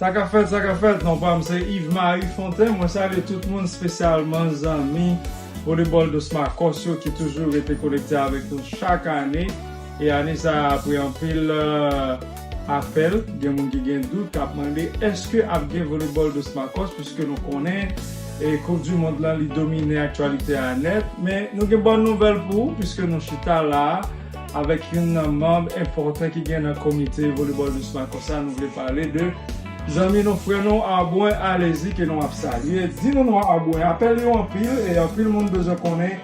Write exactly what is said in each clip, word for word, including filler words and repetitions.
Sa k ap fèt, sa k ap fèt, non pa m se Yves Marie Fontaine. Mwen salye tout moun, espesyalman zanmi voleyball Dos Marcos yo ki toujou rete konekte avèk nou chak ane. E ane sa a, apre anpil, euh, apèl, gen moun ki gen dout, k ap mande èske ap gen voleyball Dos Marcos, piske nou konnen e Koup di Mond lan li domine aktyalite a nèt. Men nou gen bòn nouvèl pou ou, piske nou chita la a avèk youn nan manm enpòtan ki gen nan komite voleyball Dos Marcos sa, nou vle pale de zanmi nou, frè nou, Abwen Alezi, ke nou ap salye. Di nou non, Abwen, apèl yo anpil, e anpil moun bezwen konnen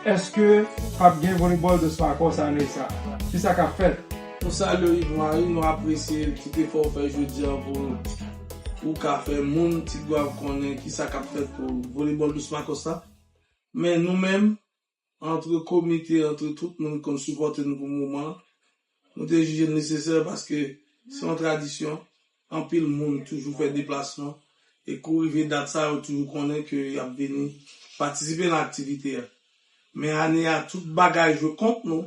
èske p ap gen voleyball Dos Marcos ane sa. Kisa k ap fèt? Nou salye w, Yves Marie, nou apresye tout efò w fè jodi a pou ou ka fè moun Ti Gwav konnen kisa k ap fèt pou voleyball Dos Marcos la. Men nou menm, antre komite, antre tout moun ki konn sipòte nou pou moman an, nou te jije l nesesè paske se yon tradisyon. Anpil moun toujou fè deplasman e kou rive dat sa, yo toujou konnen ke y ap vini patisipe nan aktivite a. Men ane a, tout bagay jwe kont nou,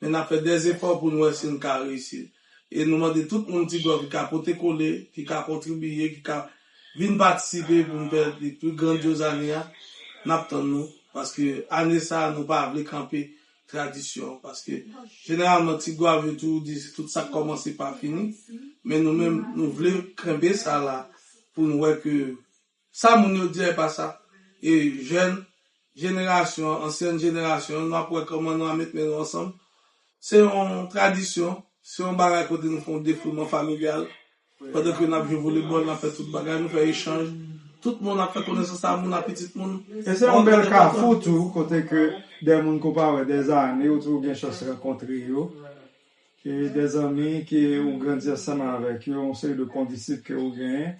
men n ap fè dè efò pou n wè si n ka reyisi. E nou mande tout moun Ti Gwav ki ka pote kole, ki ka kontribiye, ki ka vin patisipe pou n fè li pi grandyoz ane a, n ap tann nou. Paske ane sa a, nou pa vle kanpe tradisyon. Paske jeneralman, Ti Gwav yo toujou di se tout sa k kòmanse pa fini. Men nou menm, nou vle kenbe sa la pou n wè ke sa moun yo di a e pa sa. E jèn jenerasyon, ansyèn jenerasyon, nou ap wè kòman nou a met men nou ansanm. Se yon tradisyon, se yon bagay kote nou fè yon defouleman familyal. Pandan ke n ap jwe volebòl, n ap fè tout bagay, nou fè echanj. Tout moun ap fè konesans a moun, a pitit moun. E se yon bèl kafou tou, kote ke de moun ke w pa wè dèzane, ou toujou gen chans rankontre yo. E de zanmi ke ou grandi ansanm avèk yo, yon seri de kondisip ke ou genyen.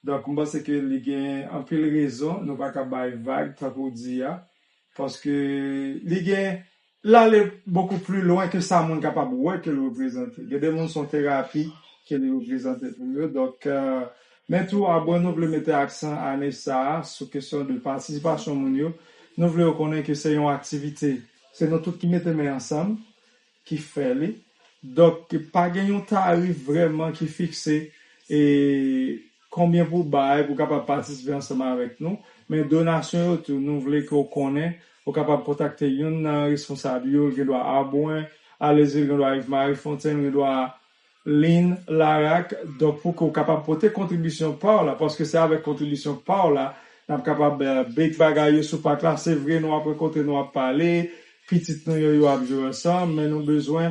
Donk, m panse ke li gen anpil rezon, nou pa ka bay vag, tankou w di a. Paske li gen, l ale bokou pli lwen ke sa moun kapab wè ke l reprezante. Gen de moun se yon terapi ke li reprezante pou yo. Donk, euh, men tou, Abwen, nou vle mete aksan ane sa a sou kesyon de patisipasyon moun yo. Nou vle yo konnen ke se yon aktivite. Se nou tout ki mete men ansanm, ki fè li. Donk, pa gen yon tarif vrèman ki fikse e konbyen pou w bay pou w kapab patisipe ansanm avèk nou. Men donasyon yo tou, nou vle ke w konnen, ou kapab kontakte youn nan responsab yo, l gen dwa Abwen Alezi, l gen dwa Yves Marie Fontaine, l gen dwa Lynn Laraque. Donk, pou ke w kapab pote kontribisyon pa w la, paske se avèk kontribisyon pa w la, n ap kapab, eh, bake bagay yo sou pak la. Se vre, nou ap rankontre, nou ap pale, pitit nou yo, yo ap jwe ansanm, men nou bezwen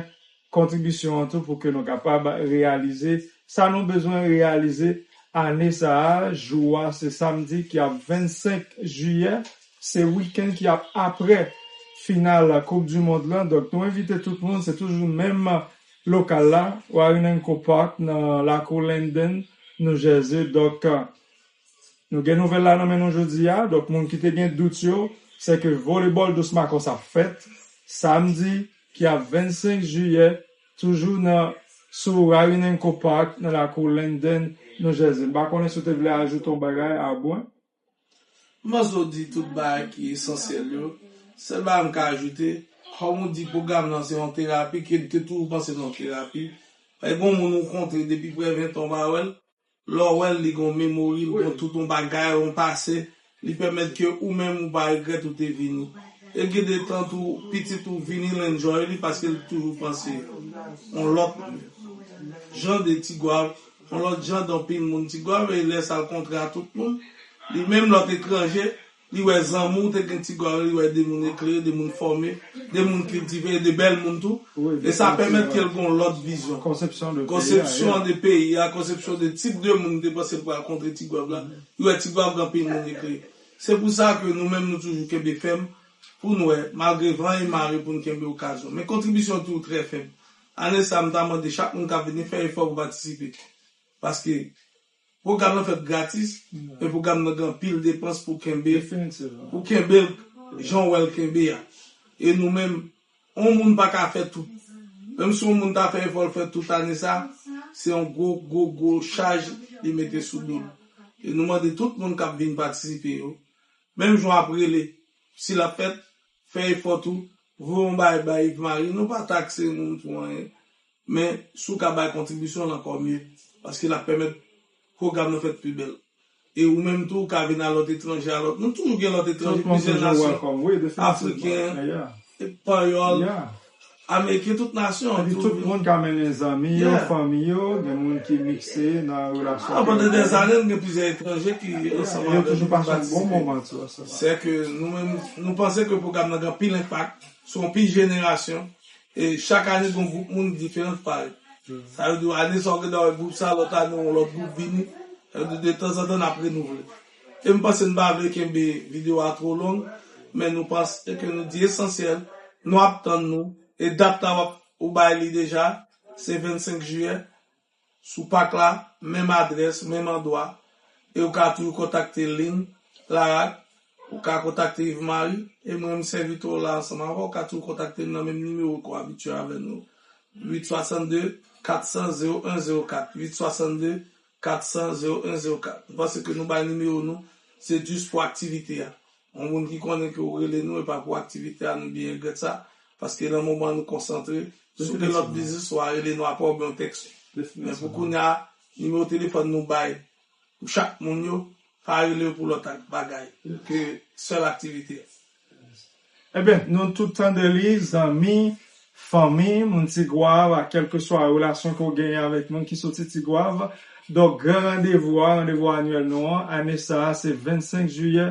kontribisyon an tou pou ke nou kapab reyalize sa nou bezwen reyalize ane sa a. Jou a, se samdi ki ap vennsenk jiyè, se wikenn ki ap apre final Koup di Mond lan. Donk, nou envite tout moun, se toujou menm lokal la, Warinenko Park, nan lakou Linden, New Jersey. Donk, nou gen nouvèl la nan men nou jodi a. Donk, moun ki te gen dout yo, se ke volebòl Dos Marcos ap fèt samdi ki ap vennsenk jiyè, toujou nan, sou Warinenko Park, nan lakou Linden, New Jersey. M pa konnen si w te vle ajoute yon bagay, Abwen. M panse w di tout bagay ki esansyèl yo. Sèl bagay m ka ajoute, kòm ou di, pwogram nan se yon terapi ke m te toujou panse se yon terapi. Paske gen moun ou kontre depi prè ven tan w pa wè l, lè w wè l, li gen yon memori, li gen tout yon bagay, yon pase, li pèmèt ke ou menm ou pa regrèt ou te vini. E gen de tan tou, pitit ou vini, l enjoy li, paske l toujou panse yon lòt jan de Ti Gwav, yon lòt jan de anpil moun Ti Gwav, e lè sa l kontre a tout moun, li menm lòt etranje, li wè zanmi w te gen Ti Gwav, li wè de moun eklere, de moun fòme, de moun kiltive, e de bèl moun tou. E sa pèmèt ke l gen yon lòt vizyon. Konsepsyon de peyi a, konsepsyon de tip de moun te panse l pral kontre Ti Gwav la. Li wè Ti Gwav gen anpil moun eklere. Se pou sa ke nou menm nou toujou kenbe fèm pou n wè, malgre van e mare, pou n kenbe okazyon. Men kontribisyon toujou trè fèb. Ane sa, m ta mande chak moun k ap vini fè efò pou patisipe. Paske pwogram nan fèt gratis, men pwogram nan gen anpil depans pou kenbe, pou kenbe l jan w wè l kenbe a. E nou menm, yon moun pa ka fè tout. Menm si yon moun ta fè efò l fè tout ane sa, se yon gwo, gwo, gwo chaj li mete sou do l. E nou mande tout moun k ap vin patisipe yo, menm jan w ap rele, si l ap fèt, fè efò tou, voye yon bagay bay Yves Marie, nou pa takse moun pou anyen. Men, si w ka bay kontribisyon l, ankò mye, paske l ap pèmèt pwogram nan fèt pi bèl. E ou menm tou, ou ka vin a lòt etranje, a lòt, nou toujou gen lòt etranje, plizyè nasyon, Afriken, Panyòl, Ameriken, tout nasyon. Epi tout moun ka mennen zanmi yo, fanmi yo, gen moun ki mikse nan relasyon. Ah, pandan dèzane, nou gen plizyè etranje ki ansanm avè nou, ki patisipe. Sè ke nou menm, nou panse ke pwogram nan gen anpil enpak sou anpil jenerasyon. E chak ane, gen yon gwoup moun diferan k parèt. Sa vle di, ane sa, w gen dwa wè gwoup sa, lòt ane, yon lòt gwoup vini. Sa vle di, detanzantan, n ap renouvle. E m panse n pa vle kenbe videyo a twò long, men nou panse ke nou di esansyèl, nou ap tann nou, e dat la w ap, ou bay li deja, se vennsenk jiyè, sou pak la, menm adrès, menm andwa, e ou ka toujou kontakte Lynn Laraque, ou ka kontakte Yves Marie, e mwen, m sèvitè w la ansanm avè w, ou ka toujou kontakte m nan menm nimewo ke w abitye avè nou, uit swasann de, kat san, zewo en zewo kat, uit swasann de, kat san, zewo en zewo kat. M panse ke nou bay nimewo nou, se jis pou aktivite a. Yon moun ki konnen ke w rele nou, e pa pou aktivite a, nou byen regrèt sa, paske nan moman nou konsantre, si w gen lòt biznis, w a rele nou apre oubyen w tèks. Men pou kounye a, nimewo telefòn nou bay pou chak moun yo, pa rele yo pou lòt ak-, bagay, ke sèl aktivite a. Ebyen, nou tout tande li, zanmi, fanmi, moun Tigwav, a kèlkeswa relasyon ke w genyen avèk moun ki soti Tigwav. Donk, gran randevou a, randevou anyèl nou an, ane sa a, se vennsenk jiyè,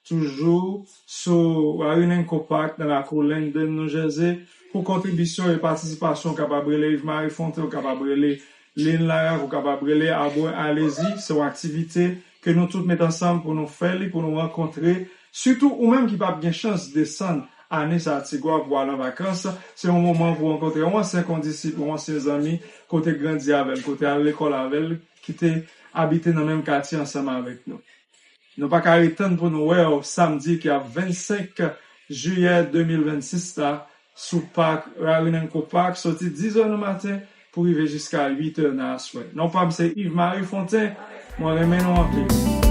toujou sou Warinenko Park, nan lakou Linden, New Jersey, pou kontribisyon e patisipasyon, w kapab rele Yves Marie Fontaine, w kapab rele Lynn Laraque, ou kapab rele Abwen Alezi. Se yon aktivite ke nou tout met ansanm pou nou fè li, pou nou rankontre. Sitou ou menm ki p ap gen chans desann ane sa a Tigwav pou al an vakans, se yon moman pou rankontre yon ansyen kondisip, yon ansyen zanmi, kote grandi avè l, kote al lekòl avè l, ki te abite nan menm katye ansanm avèk nou. Nou pa ka ret tann pou nou wè w samdi ki ap vennsenk jiyè de mil vennsis la, sou pak, Warinenko Park, soti dizè nan maten pou rive jiska uitè nan aswè. Non pa m se Yves Marie Fontaine, mwen renmen nou anpil.